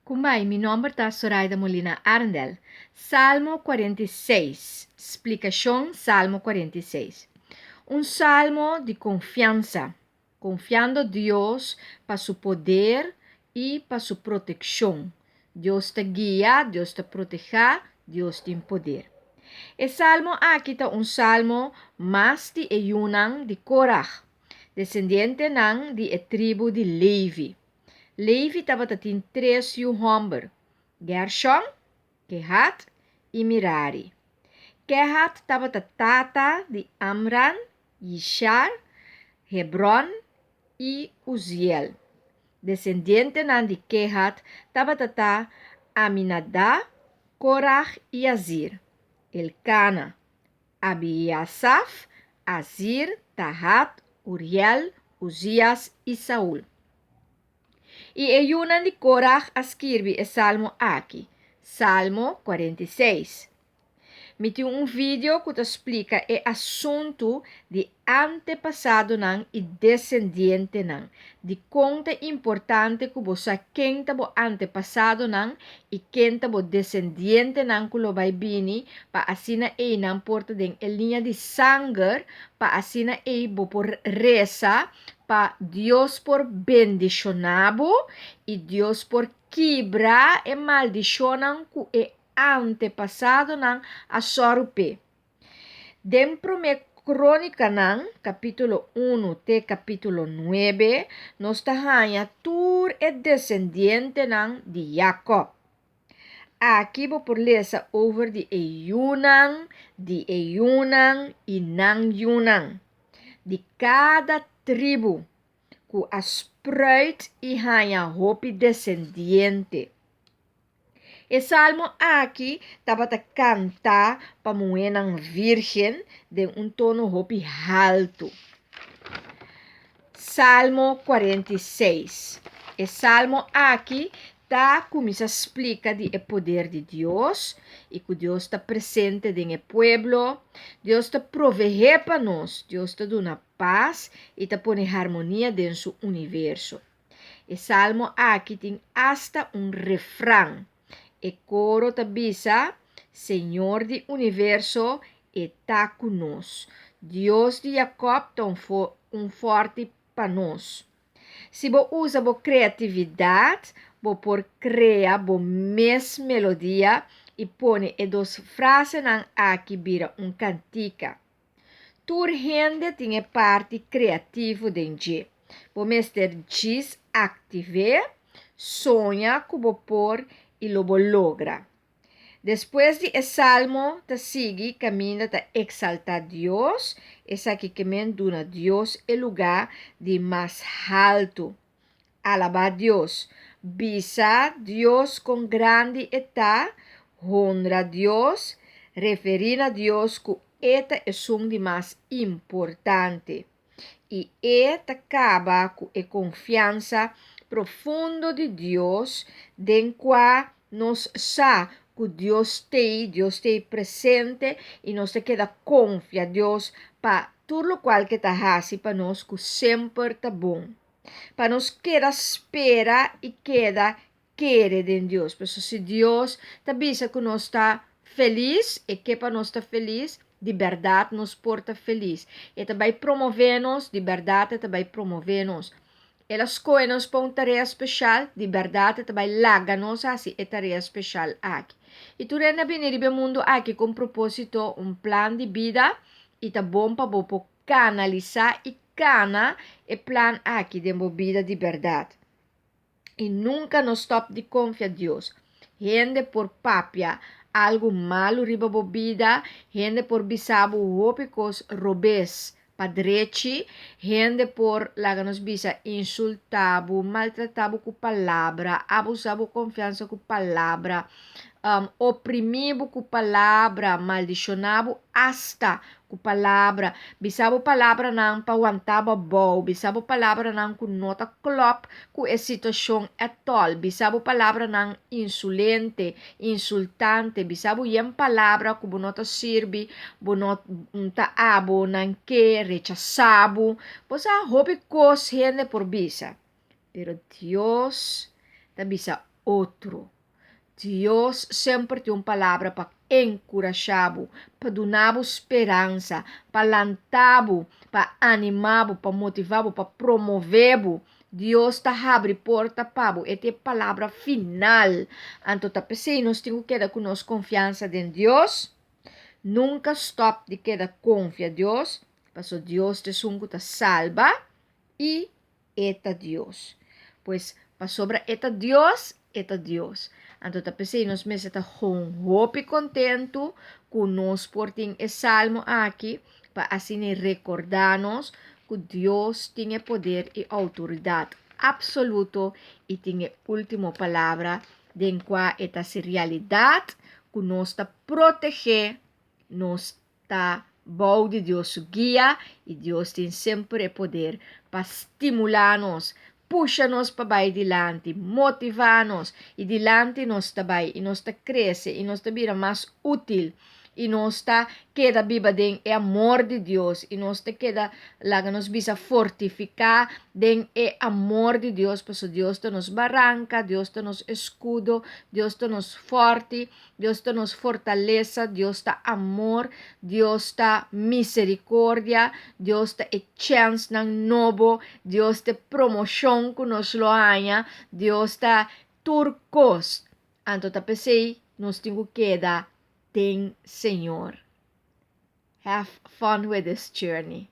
Kumbai, mi nomber ta Soraida Molina Arendel. Salmo 46. Splikashon Salmo 46. Un salmo di konfiansa, konfiando Dios pa su poder i pa su protekshon. Dios ta guia, Dios ta protehá, Dios tin poder. E salmo aki ta un salmo mas di e yunan di Korah, desendientenan di e tribu di Levi. Levi tabata tin tres yu hòmber, Gershon, Kehat i Mirari. Kehat tabata tata di Amran, Yishar, Hebron i Uziel. Desendientenan di Kehat tabata ta Aminadab, Korah i Azir, Elkana, Abiasaf, Azir, Tahat, Uriel, Uzias i Saul. I e yunan di Korah a skirbi e salmo aki, Salmo 46. Mi tin un video ku ta splika e asuntu di antepasadonan i desendientenan, dikon ta importante ku bo sa ken ta bo antepasadonan i ken ta bo desendientenan ku lo bai bini pa asina ei nan por ta den e liña di sanger pa asina ei bo por resa pa Dios por bendishoná bo i Dios por kibra e maldishonnan ku e antepasadonan a sòru p'e. Den Promé Krónikanan, kapítulo unu te kapítulo nuebe, nos ta haña tur e desendientenan di Yakòb. Aki bo por lesa over di e yunan di e yunan i nan yunan, di kada tribu, ku a spruit i haña hopi desendiente. E salmo aki tabata kantá pa muhénan vírgen den un tono hopi haltu. Salmo 46. E salmo aki ta kuminsá splika di e poder di Dios i ku Dios ta presente den e pueblo. Dios ta proveé pa nos, Dios ta duna pas i ta pone harmonia den su universo. E salmo aki tin asta un refran. E koro ta bisa, Señor di universo, e ta ku nos. Dios di Jakòb ta un fòrti pa nos. Si bo usa bo kreatividat, bo por krea bo mes melodia i pone e dos frasenan aki bira un kantika. Tur hende tin e parti kreativo den dje. Bo mester djis aktiv'é, soña ku bo por i lo bo logra. Despues di e salmo ta sigui kaminda ta eksaltá Dios, esaki ke men duna Dios e lugá di mas haltu. Alabá Dios, bisa Dios kon grandi e ta, honra Dios, referí na Dios ku e ta esun di mas importante. I e ta kaba ku e konfiansa profundo di Dios den kua nos sa ku Dios t'ei, Dios t'ei presente i nos ta keda konfia Dios pa tur lokual ke ta hasi pa nos ku semper ta bon. Pa nos keda spera i keda kere den Dios. Pasobra si Dios ta bisa ku nos ta felis, e ke pa nos ta felis, di bèrdat nos por ta felis. E ta bai promové nos, di bèrdat e ta bai promové nos. El a skohe nos pa un tarea speshal, di bèrdat e ta bai laga nos hasi e tarea speshal aki. I tur hende a bini riba e mundu aki ku un propósito, un plan di bida, i ta bon pa bo por kanalisá i kana e plan aki den bo bida di bèrdat. I nunka no stòp di konfia Dios. Hende por papia algu malu riba bo bida, hende por bisa bo hopi kos robes pa drechi, hende por, laga nos bisa, insultá bo, maltratá bo ku palabra, abusá bo konfiansa ku palabra, oprimí bo ku palabra, maldishoná bo asta ku palabra, bisa bo palabranan pa wanta bo abou, bisa bo palabranan ku no ta klòp ku e situashon ètòl, bisa bo palabranan insulente, insultante, bisa bo yen palabra ku bo no ta sirbi, bo no ta abo, nan ke rechasá bo. Bo sa hopi kos hende por bisa, pero Dios ta bisa. otro. Dios semper tin un palabra pa enkurashá bo, pa duna bo speransa, pa lanta bo, pa animá bo, pa motivá bo, pa promové bo. Dios ta habri porta pa bo. E ta e palabra final. Anto ta p'esei nos tin ku keda ku nos konfiansa den Dios. Nunka stòp di keda konfia Dios, pasobra Dios ta esun ku ta salba i E ta Dios. Pues, pasobra E ta Dios, E ta Dios. Anto ta p'esei nos mester ta hon hopi kontentu ku nos por tin e salmo aki pa asina e rekordá nos ku Dios tin e poder i outoridat apsoluto i tin e último palabra den kua e ta hasi realidat ku nos ta protegé nos ta bou di Dios su guia i Dios tin semper e poder pa stimulá nos, pusha nos pa bai dilanti, motivá nos i dilanti nos ta bai i nos ta krese i nos ta bira mas útil i nos ta keda biba den e amor di Dios i nos ta keda laga nos bisa fortifiká den e amor di Dios pasobra Dios ta nos baranka, Dios ta nos eskudo, Dios ta nos fòrti. Dios ta nos fortalesa, Dios ta amor, Dios ta misericordia, Dios ta e chensnan nobo, Dios ta e promocion cu nos lo haña, Dios ta tur cos. Anto ta p'esey nos tin cu keda den Señor. Have fun with this journey.